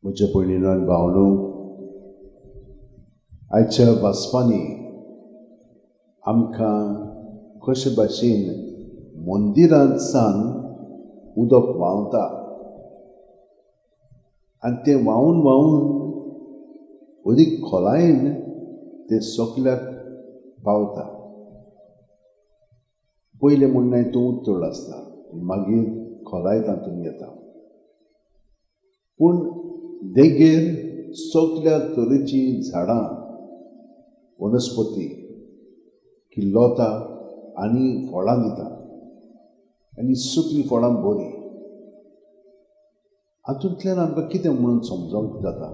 म्हज्या भयणीनो आनी भावनो, आयच्या वाचपांनी आमकां कशे भाशेन मंदिरांत सावन उदक व्हांवता आनी तें व्हांवून व्हांवून अदीक खोलायेन तें सगल्याक पावता. पयलें म्हणणें तूं उतळ आसता, मागीर खोलाय तातूंत येता. पूण देगेर सगल्या तरेचीं झाडां, वनस्पती किल्लोता आनी फळां दिता आनी सगलीं फळां बरीं. हातूंतल्यान आमकां कितें म्हणून समजोंक जाता?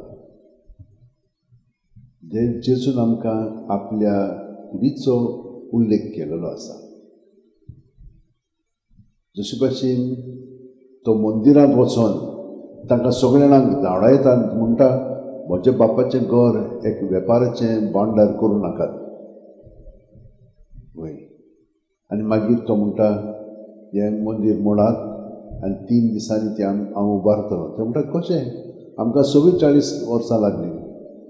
जेजून आमकां आपल्या कुडीचो उल्लेख केलेलो आसा. जशे भाशेन तो मंदिरांत वचोन तांकां सगळ्या जाणांक धांवडायता, म्हणटा म्हज्या बापाचें घर एक वेपाराचें भांडार करूं नाकात. वय, आनी मागीर तो म्हणटा हें मंदीर मोडात आनी 3 दिसांनी तें हांव उबारतलो. ते म्हणटा कशें? आमकां 44 वर्सां लागलीं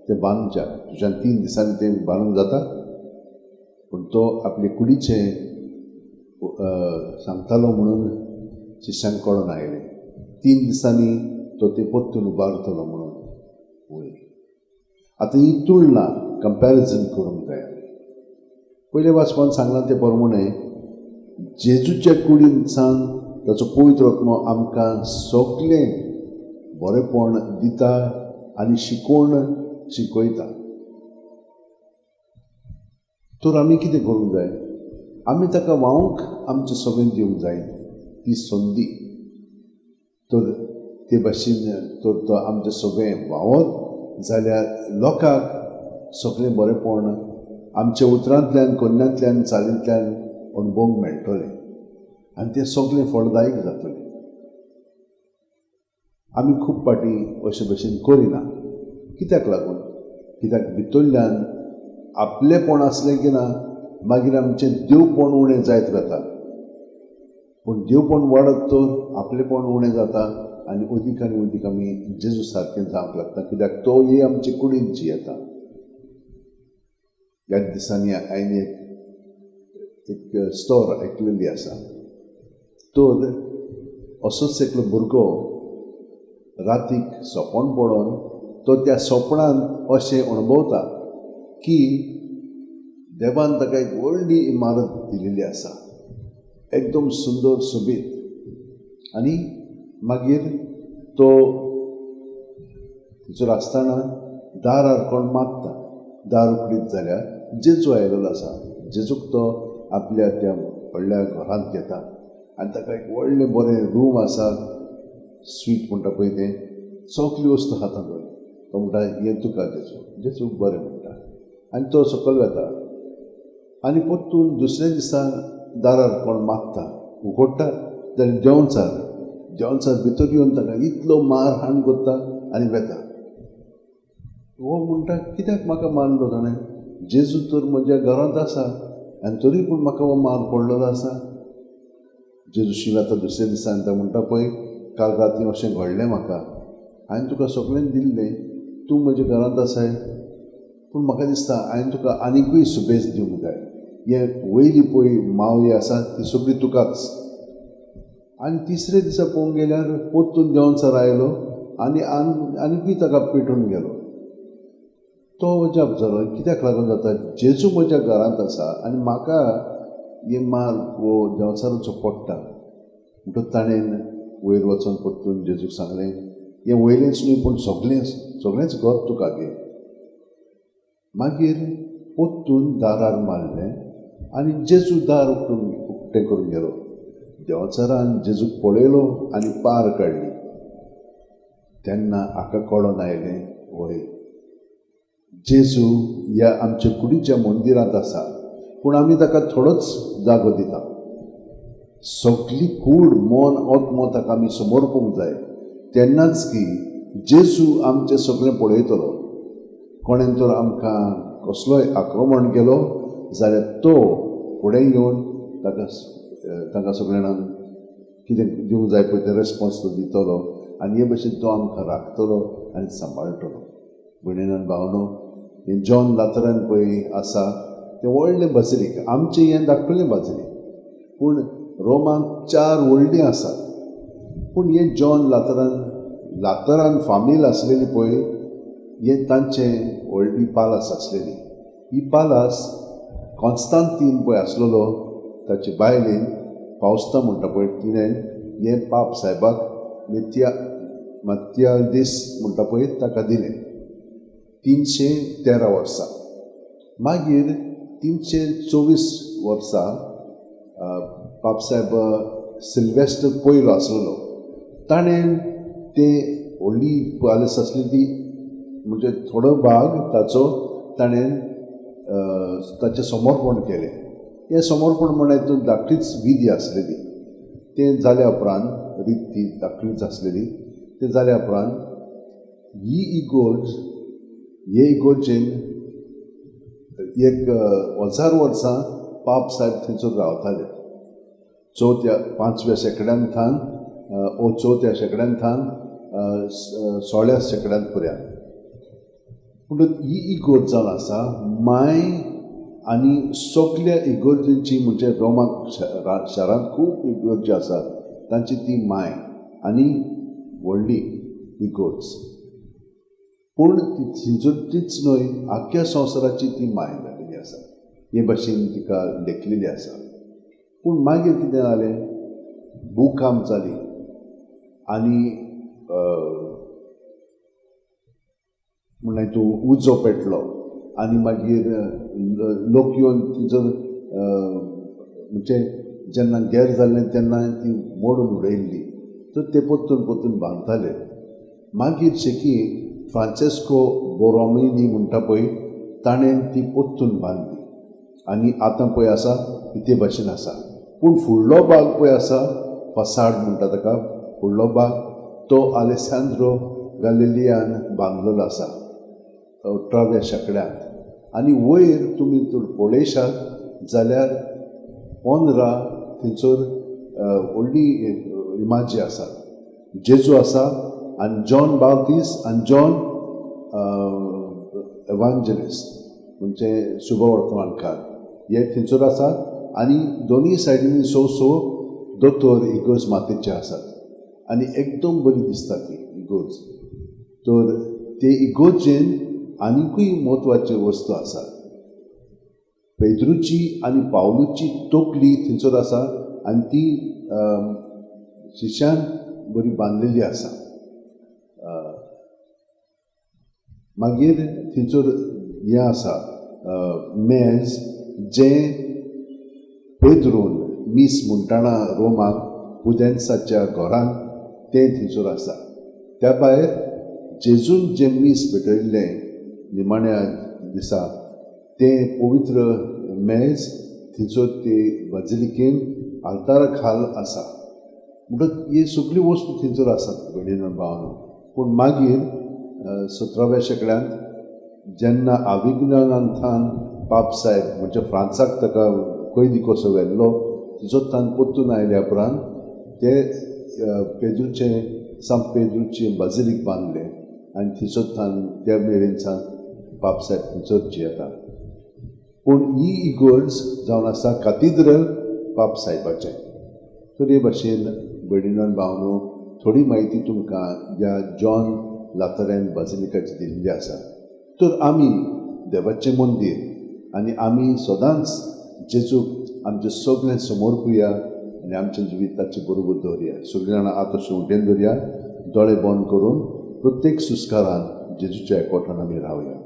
तें बांदच्याक, तुज्यान 3 दिसांनी तें बांदूंक जाता? पूण तो आपले कुडीचें सांगतालो म्हणून शिश्यांक कळोन आयलें 3 दिसांनी तो तें परतून उबारतलो म्हणून. वय, आतां ही तुलना कंपॅरिजन करूंक जाय. पयले वाचपान सांगलां तें प्रमाणें जेजूच्या कुडीन सावन ताचो पवित्र आत्मो आमकां सगलें बरेंपण दिता आनी शिकोवण शिकयता. तर आमी कितें करूंक जाय? आमी ताका व्हांवंक आमचें सगळें दिवंक जाय ती संदी. तर ते भाशेन तर तो आमचें सगळें व्हांवत जाल्यार लोकांक सगळें बरेंपण आमच्या उतरांतल्यान, कन्यांतल्यान, चालींतल्यान अणभवंक मेळटलें आनी तें सगळें फळदायक जातलें. आमी खूब फावटी अशे भशेन करिना. कित्याक लागून? कित्याक भितरल्यान आपलेपण आसलें की ना मागीर आमचें देवपण उणें जायत वता. पूण देवपण वाडत तर आपलेपण उणें जाता आनी अदीक आनी अदीक आमी जेजू सारकें जावंक लागता. कित्याक तो ही आमचे कुडींत जियेता. ह्या दिसांनी हांवें एक स्टोर आयकलेली आसा. तर असोच एकलो भुरगो रातीक सपन पडोन तो त्या सपनान अशें अणभवता की देवान ताका एक व्हडली इमारत दिलेली आसा, एकदम सुंदर सोबीत. आनी मागीर तो थंयसर आसतना दारार कोण मारता, दार उगडीत जाल्यार जेजू आयलेलो आसा. जेजूक तो आपल्या त्या व्हडल्या घरांत घेता आनी ताका एक व्हडलें बरें रूम आसा, स्वीट म्हणटा पळय तें, सगली वस्तू खाता पळय. तो म्हणटा हें तुका जेजू. जेजू बरें म्हणटा आनी तो सकयल वता आनी परतून दुसऱ्या दिसा दारार कोण मारता, उगडटा जाल्यार देंवचार, देंवचार भितर येवन ताका इतलो मार हाण करता आनी वेता. हो म्हणटा कित्याक म्हाका मारलो ताणें? जेजू तर म्हज्या घरांत आसा आनी तरी पूण म्हाका हो मार पडलेलो आसा. जेजूशी वता दुसऱ्या दिसा आनी तो म्हणटा पळय काल राती अशें घडलें म्हाका, हांवें तुका सगळें दिल्लें, तूं म्हज्या घरांत आसाय, पूण म्हाका दिसता हांवें तुका आनिकूय सुबेज दिवंक जाय. हें वयली पळय मावली आसा ती सगळी तुकाच. आनी तिसऱ्या दिसा पळोवंक गेल्यार परतून देंवचार आयलो आनी आनिकूय ताका पेटून गेलो. तो अजाप जालो, कित्याक लागून जाता? जेजू म्हज्या घरांत आसा आनी म्हाका हे मार हो देंवचाराचो पडटा. म्हणटकच ताणें वयर वचोन परतून जेजूक सांगलें हें वयलेंच न्हय पूण सगळेंच सगळेंच घर तुका घे. मागीर परतून दारार मारलें आनी जेजू दार उक्तें करून गेलो. देंवचारान जेजूक पळयलो आनी पार काडली. तेन्ना हाका कळोन आयलें वय जेजू ह्या आमच्या कुडीच्या मंदिरांत आसा, पूण आमी ताका थोडोच जागो दिता. सगली कूड, मन, आत्मो ताका आमी समर्पूंक जाय. तेन्नाच की जेजू आमचें सगळें पळयतलो. कोणेन तर आमकां कसलोय आक्रमण केलो जाल्यार तो फुडें येवन ताका तांकां सगळ्या जाणांक कितें दिवंक जाय पळय तें रेस्पोन्स तो दितलो आनी हे भशेन तो आमकां राखतलो आनी सांबाळटलो. भयणीन भावनो, हें जॉन लातरान पळय आसा तें व्हडलें बाजिलीक, आमचें हें धाकटुलें बाजिलीक, पूण रोमाक 4 व्हडलीं आसात. पूण हें जॉन लातरान फामील आसलेली पळय, हें तांचें व्हडली पालास आसलेली. ही पालास कॉन्स्तांतीन पळय आसलेलो ताचे बायलेन पावस्ता म्हणटा पळय तिणें हें पाप सायबाक मात्यादीस म्हणटा पळय ताका दिलें 313 वर्सां. मागीर 324 वर्सां पापसायब सिल्वेस्टर पयलो आसलेलो ताणें ते व्हडली पालस आसली ती म्हणजे थोडो भाग ताचो ताणें ताचें समर्पण केलें. हें समर्पण म्हळ्यार हितून धाकटीच विधी आसलेली. तें जाल्या उपरांत रीत ती धाकटीच आसलेली. तें जाल्या उपरांत ही इगोर्ज हे इगोर्जेन 1000 वर्सां पाप साहेब थंयसर रावताले. 4थ्या 5व्या शेंकड्यांत थावन ओ 4थ्या शेंकड्यांत थावन 16व्या शेंकड्यांत पर्यंत. पूण ही इगोर्ज जावन आसा माय आनी सगल्या इगोर्जेची म्हणजे रोमाक शारांत खूब इगोर्जी आसात तांची ती माय आनी व्हडली इगोर्ज. पूण ती थंयसरचीच न्हय, आख्ख्या संवसाराची ती माय जाल्ली आसा हे भाशेन तिका लेखलेली आसा. पूण मागीर कितें जालें, भूकंप जाली आनी म्हणल्यार तूं उजो पेटलो आनी मागीर लोक येवन थंयसर म्हणजे जेन्ना गेर जाल्लें तेन्ना ती मोडून उडयल्ली, तर ते परतून परतून बांदताले. मागीर शेकी फ्रांसेस्को बोरोमिनी म्हणटा पळय ताणें ती परतून बांदली आनी आतां पळय आसा ते भाशेन आसा. पूण फुडलो भाग पळय आसा फसाड म्हणटा ताका, फुडलो भाग तो आलेसांद्रो गालिलियान बांदलेलो आसा 18व्या शेंकड्यांत. आनी वयर तुमी जर पळयशात जाल्यार 15 थंयसर व्हडली इमाजी आसात. जेजू आसा आनी जॉन बाप्तीस्त आनी जॉन एवांजलिस्ट म्हणजे शुभवर्तमानकार हे थंयसर आसात. आनी दोनूय सायडींनी 100 दोतोर इगोर्ज मातेचे आसात आनी एकदम बरी दिसता ती इगोर्ज. तर ते इगोर्जेन आनिकूय म्हत्वाच्यो वस्तू आसात. पेद्रूची आनी पावलूची तकली थंयसर आसा आनी ती शिश्यान बरी बांदलेली आसा. मागीर थंयसर हें आसा मेज जें पेद्रून मीस म्हणटाना रोमाक पुदेन्साच्या घरांत तें थंयसर आसा. त्या भायर जेजून जें मीस भेटयल्लें निमाण्या दिसा तें पवित्र मेज थंयसर ते बाजिलिकेन आल्तारा खाल आसा. म्हणटकच ही सगळी वस्तू थंयसर आसात भयणीनो भावानो. पूण मागीर 17व्या शेंकड्यांत जेन्ना आविग्नांथान पाप साहेब म्हणजे फ्रांसाक ताका कैदी कसो व्हेल्लो तिचो तान परतून आयल्या उपरांत ते पेद्रूचें सांत पेद्रूचें बाजिलीक बांदलें आनी थंयसर थावन त्या मेरेन सावन पाप साहेब थंयसर जियेता. पूण ही इगोर्ज जावन आसा कातिद्रल पाप साहेबाचें. तर हे भाशेन भयणीनो भावनो थोडी म्हायती तुमकां ह्या जॉन लातरान बाजिलिकाची दिल्ली आसा. तर आमी देवाचें मंदीर आनी आमी सदांच जेजूक आमचें सगळें समर्पुया आनी आमचें जिवीत ताचे बरोबर दवरया. सगळीं जाणां आतां शेंवटेन दवरया, दोळे बंद करून प्रत्येक सुस्कारान जेजूच्या एकवटान आमी रावया.